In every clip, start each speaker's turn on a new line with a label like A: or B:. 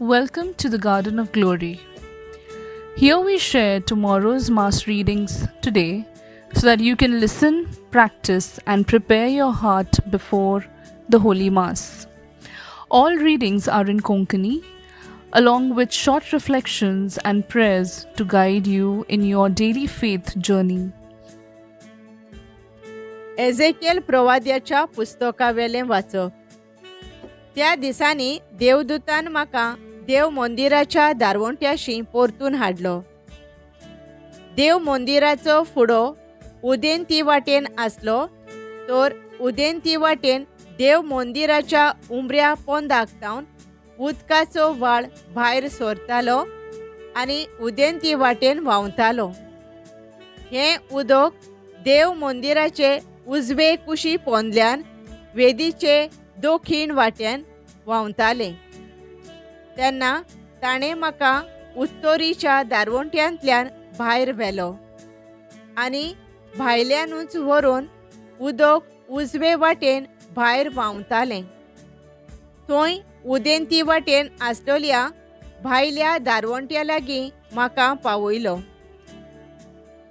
A: Welcome to the Garden of Glory. Here we share tomorrow's Mass readings today so that you can listen, practice, and prepare your heart before the Holy Mass. All readings are in Konkani, along with short reflections and prayers to guide you in your daily faith journey.
B: Ezekiel प्रवाद्याच्या पुस्तकावेलें वाचप. त्या दिसांनी देवदूतान म्हाका देव मंदिराच्या दारवंट्याशी परतून हाडलो. देव मंदिराचो फुडो उदेंती वाटेन आसलो, तर उदेंती वाटेन देव मंदिराच्या उमऱ्या पोंदाक तावन उदकाचो व्हाळ भायर सरतालो आनी उदेंती वाटेन व्हांवतालो. हें उदक देव मंदिराचे उजवे कुशी पोंदल्यान वेदीचे दक्षीण वाटेन व्हांवतालें. तेन्ना ताणें म्हाका उत्तरीच्या दारवंट्यांतल्यान भायर व्हेलो आनी भायल्यानूच व्हरून उदक उजवे वाटेन भायर व्हांवतालें. थंय उदेंती वाटेन आसलेल्या भायल्या दारवंट्या लागीं म्हाका पावयलो.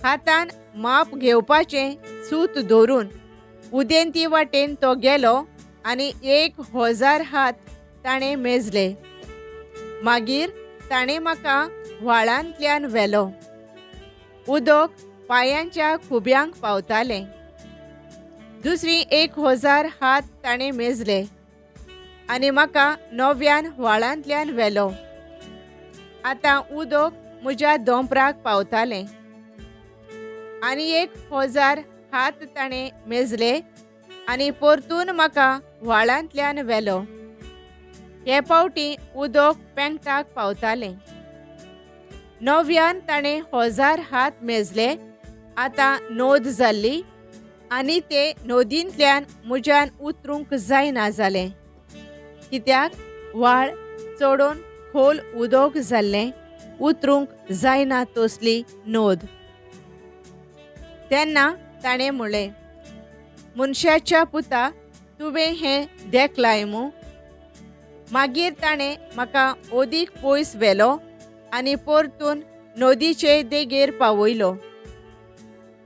B: हातान माप घेवपाचें सूत धरून उदेंती वाटेन तो गेलो आनी 1000 हात ताणें मेजले. मागीर ताणें म्हाका व्हाळांतल्यान व्हेलो. उदक पांयांच्या खुब्यांक पावतालें. दुसरी 1000 हात ताणें मेजले आनी म्हाका नव्यान व्हाळांतल्यान व्हेलो. आतां उदक म्हज्या दोंपराक पावतालें. आनी 1000 हात ताणें मेजले आनी परतून म्हाका व्हाळांतल्यान व्हेलो. हे फावटी उदक पेंगटाक पावतालें. नव्यान ताणें 1000 हात मेजले. आतां नोद जाल्ली आनी ते नदींतल्यान म्हज्यान उतरूंक जायना जालें, कित्याक व्हाळ चडोवन खोल उदक जाल्लें, उतरूंक जायना तसली नोद. तेन्ना ताणें म्हणलें, मनशाच्या पुता, तुवें हें देखलाय मूं? मागीर ताणें म्हाका अदीक पयस व्हेलो आनी परतून नदीचे देगेर पावयलो.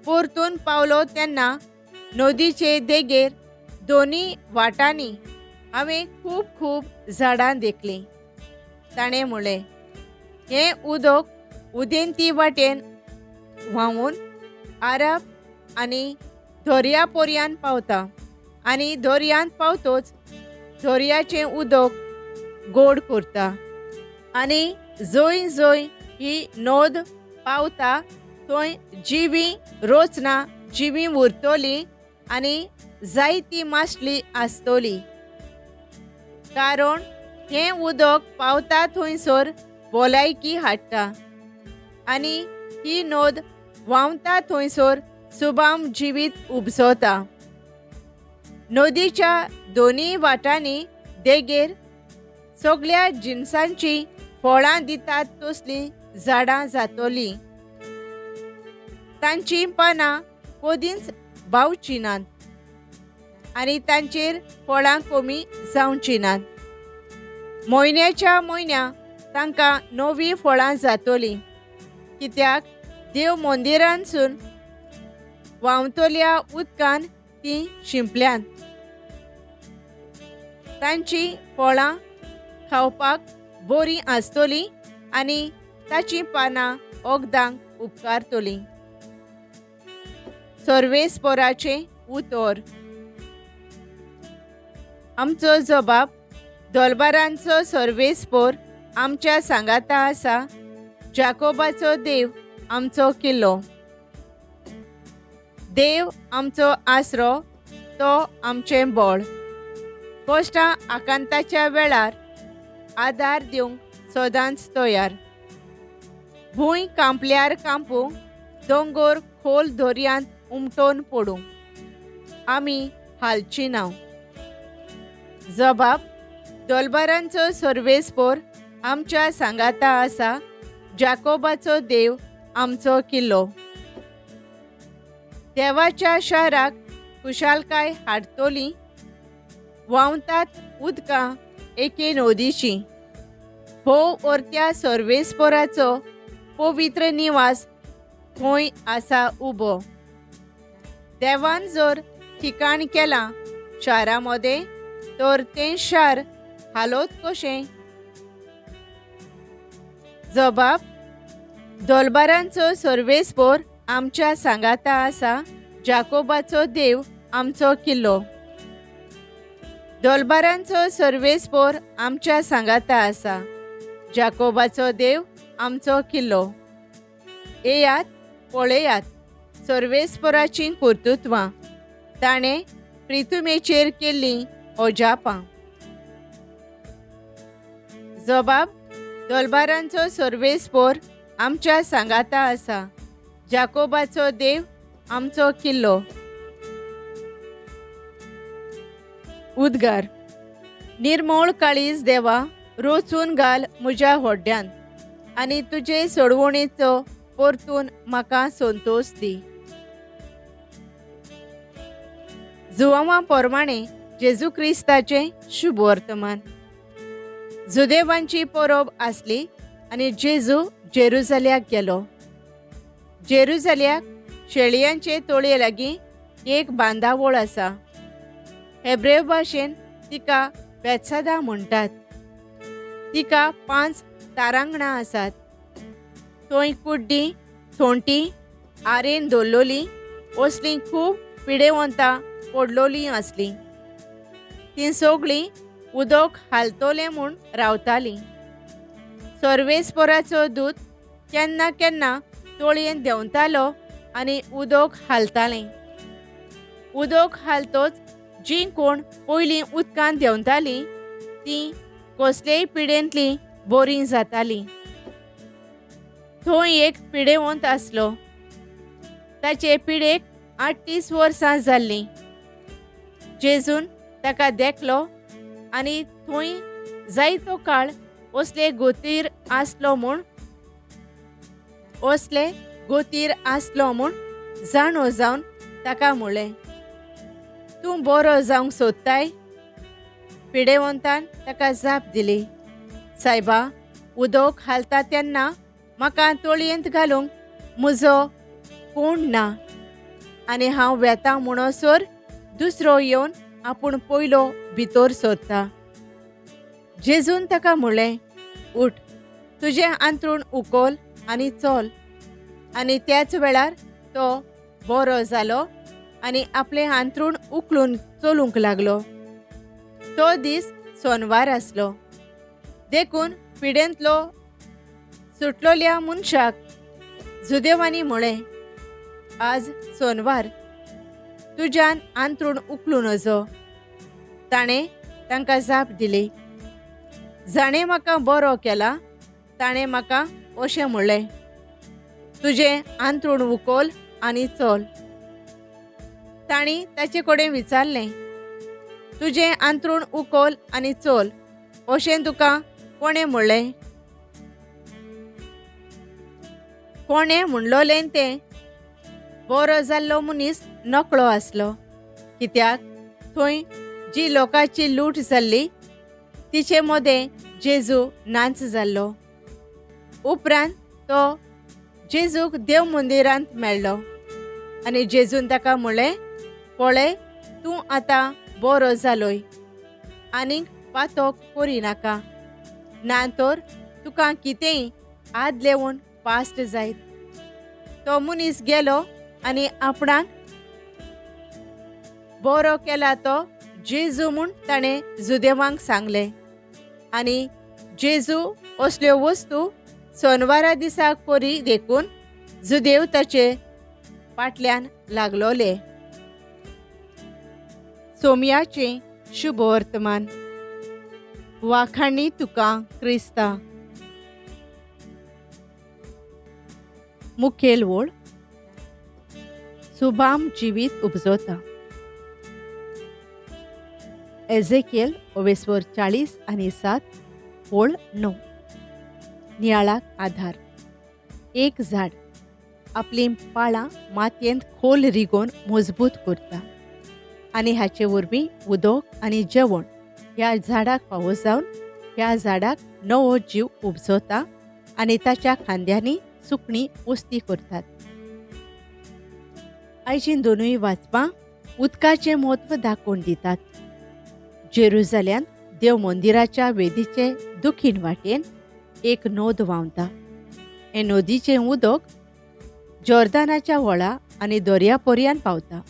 B: परतून पावलो तेन्ना नदीचे देगेर दोनी वाटांनी हांवें खूब खूब झाडां देखलीं. ताणें म्हणलें, हें उदक उदेंती वाटेन व्हांवून आरब आनी दर्या पर्यान पावता आनी दर्यांत पावतोच दर्याचें उदक गोड करता आनी जंय जंय ही नद पावता थंय जिवी रोचना जिवी उरतली आनी जायती मासली आसतली, कारण हें उदक पावता थंयसर भलायकी हाडटा आनी ही नद व्हांवता थंयसर सुबाम जिवीत उपजता. नदीच्या दोनूय वाटांनी देगेर सगळ्या जिनसांची फळां दितात तसलीं झाडां जातलीं. तांचीं पानां कदींच बावचीं नात आनी तांचेर फळां कमी जावचीं नात. म्हयन्याच्या म्हयन्या तांकां नवीं फळां जातलीं, कित्याक देव मंदिरांतसून व्हांवतल्या उदकान तीं शिंपल्यांत. तांचीं फळां खावपाक बरीं आसतलीं आनी ताचीं पानां वखदांक उपकारतलीं. सर्वेस्पराचें उतर. आमचो जबाब दलबारांचो सर्वेस्पोर आमच्या सांगाता आसा, जाकोबाचो देव आमचो किल्लो. देव आमचो आसरो, तो आमचें बळ. कश्टां आकांताच्या वेळार आदार दिवंक सदांच तयार. भूंय कांपल्यार कांपूं, दोंगर खोल दर्यांत उमटोवन पडूं, आमी हालची ना. जबाब दलबारांचो सर्वेस्पोर आमच्या सांगाता आसा, जाकोबाचो देव आमचो किल्लो. देवाच्या शाराक खुशालकाय हाडटली, व्हांवतात उदकां एके नदीची. भोव ओरत्या सर्वेस्पोराचो पवित्र निवास थंय आसा उबो. देवान जर ठिकाण केलां शारा मदें तर तें शार हालोत कशें? जबाब: दोलबारांचो सर्वेस्पोर आमच्या सांगाता आसा, जाकोबाचो देव आमचो किल्लो. दोलबारांचो सर्वेस्पोर आमच्या सांगाता आसा, जाकोबाचो देव आमचो किल्लो. येयात पळयात सर्वेस्पोराचीं कर्तृत्वां, ताणें प्रिथुमेचेर केल्लीं अजापां. जबाब: दोलबारांचो सर्वेस्पोर आमच्या सांगाता आसा, जाकोबाचो देव आमचो किल्लो. उद्गार: निर्मोळ काळीज देवा रोचून घाल म्हज्या होड्ड्यान आनी तुजे सोडवणेचो परतून म्हाका संतोश दी. जुवांवा पोरमाणें जेजू क्रिस्ताचें शुभ वर्तमान. जुदेवांची परब आसली आनी जेजू जेरुजाल्याक गेलो. जेरुजाल्याक शेळयांचे तोळये लागीं एक बांदावळ आसा. हेब्रेव भाशेन तिका बेत्सादा म्हणटात. तिका 5 तारांगणां आसात. थंय कुड्डीं, थोंटी, आरेन दवरलोलीं असलीं खूब पिडेवंतां पडलोलीं आसलीं. तीं सगळीं उदक हालतलें म्हूण रावतालीं. सर्वेस्पोराचो दूत केन्ना केन्ना तोळयेन देंवतालो आनी उदक हालतालें. उदक हालतोच जीं कोण पयलीं उदकांत देंवतालीं तीं कसलेय पिडेंतलीं बरीं जातालीं. थंय एक पिडेवंत आसलो. ताचे पिडेक 38 वर्सां जाल्लीं. जेजून ताका देखलो आनी थंय जायतो काळ असले गोतीर आसलो म्हूण जाणो जावन ताका म्हणलें, तूं बरो जावंक सोदताय? पिडेवंतान ताका जाप दिली, सायबा, उदक हालता तेन्ना म्हाका तोळयेंत घालूंक म्हजो कोण ना आनी हांव वेता म्हणसर दुसरो येवन आपूण पयलो भितर सोदता. जेजून ताका म्हणलें, उठ, तुजें आंतरूण उखल आनी चल. आनी त्याच वेळार तो बरो जालो आनी आपलें हांतरूण उखलून चलूंक लागलो. तो दीस सोनवार आसलो. देखून पिडेंतलो सुटलोल्या मनशाक जुदेवांनी म्हळें, आज सोनवार, तुज्यान आंतरूण उखलूं नजो. ताणें तांकां जाप दिली, जाणें म्हाका बरो केला ताणें म्हाका अशें म्हणलें, तुजें आंतरूण उखल आनी चल. तांणी ताचे कडेन विचारलें, तुजें आंतरूण उखल आनी चल अशें तुका कोणें म्हणलें? कोणें म्हणलोलें तें बरो जाल्लो मनीस नकळो आसलो, कित्याक थंय जी लोकांची लूट जाल्ली तिचे मदें जेजू नाच जाल्लो. उपरांत तो जेजूक देव मंदिरांत मेळ्ळो आनी जेजून ताका म्हणलें, पळय, तूं आतां बरो जालोय, आनीक पातोक करिनाका, ना तर तुका कितेंय आदलेवन पास्ट जायत. तो मनीस गेलो आनी आपणाक बरो केला तो जेजू म्हूण ताणें जुदेवांक सांगलें. आनी जेजू असल्यो वस्तू सोनवारा दिसा करी देखून जुदेव ताचे फाटल्यान लागलोले. सोमयाचें शुभ वर्तमान. वाखाणी तुका क्रिस्ता. मुखेल वळ सुभाम जिवीत उपजोता. एझेकियल ओवेस्वर 40 आनी 7 ओळ 9. नियाळाक आधार. एक झाड आपलीं पाळां मातयेंत खोल रिगोवन मजबूत करता आनी हाचे वरवीं उदक आनी जेवण ह्या झाडाक फावो जावन ह्या झाडाक नवो जीव उपजता आनी ताच्या खांद्यांनी सुकणीं वस्ती करतात. आयचीं दोनूय वाचपां उदकाचें म्हत्व दाखोवन दितात. जेरुजाल्यांत देव मंदिराच्या वेदीचे दक्षिण वाटेन एक नद व्हांवता. हे नदीचें उदक जॉर्दानाच्या व्हळा आनी दर्या पर्यान पावता.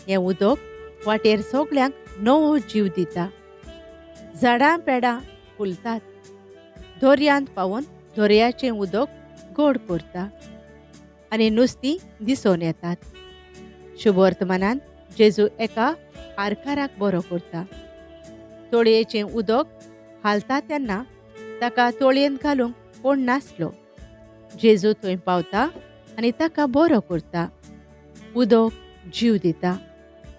B: हें उदक वाटेर सगल्यांक नवो जीव दिता. झाडां पेडां फुलतात. दर्यांत पावून दर्याचें उदक गोड करता आनी नुस्तीं दिसून येतात. शुभवर्तमानान जेजू एका आरकाराक बरो करता. तोळयेचें उदक हालता तेन्ना ताका तोळयेंत घालूंक कोण नासलो. जेजू थंय पावता आनी ताका बरो करता. उदक जीव दिता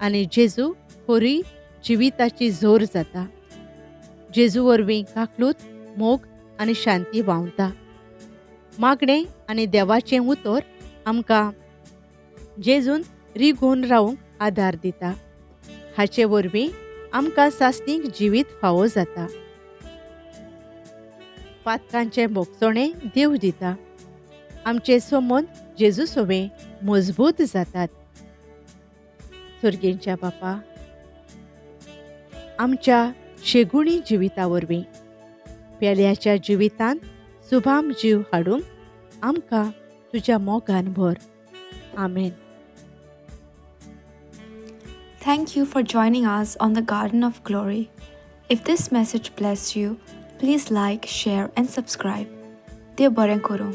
B: आनी जेजू खरी जिविताची जोर जाता. जेजू वरवीं काकलूत, मोग आनी शांती व्हांवता. मागणें आनी देवाचें उतर आमकां जेजून रिगून रावंक आदार दिता. हाचे वरवीं आमकां सासणीक जिवीत फावो जाता. पातकांचें भोगसणें देव दिता. आमचे संबंद जेजू सोबें मजबूत जातात. सर्गेंच्या बापा, आमच्या शेगुणी जिविता वरवीं पेल्याच्या जिवितांत सुभाम जीव हाडूंक आमकां तुज्या मोगान भर. आमेन.
C: Thank you for joining us on the Garden of Glory. If this message blessed you, please like, share, and subscribe. देव बरें करूं.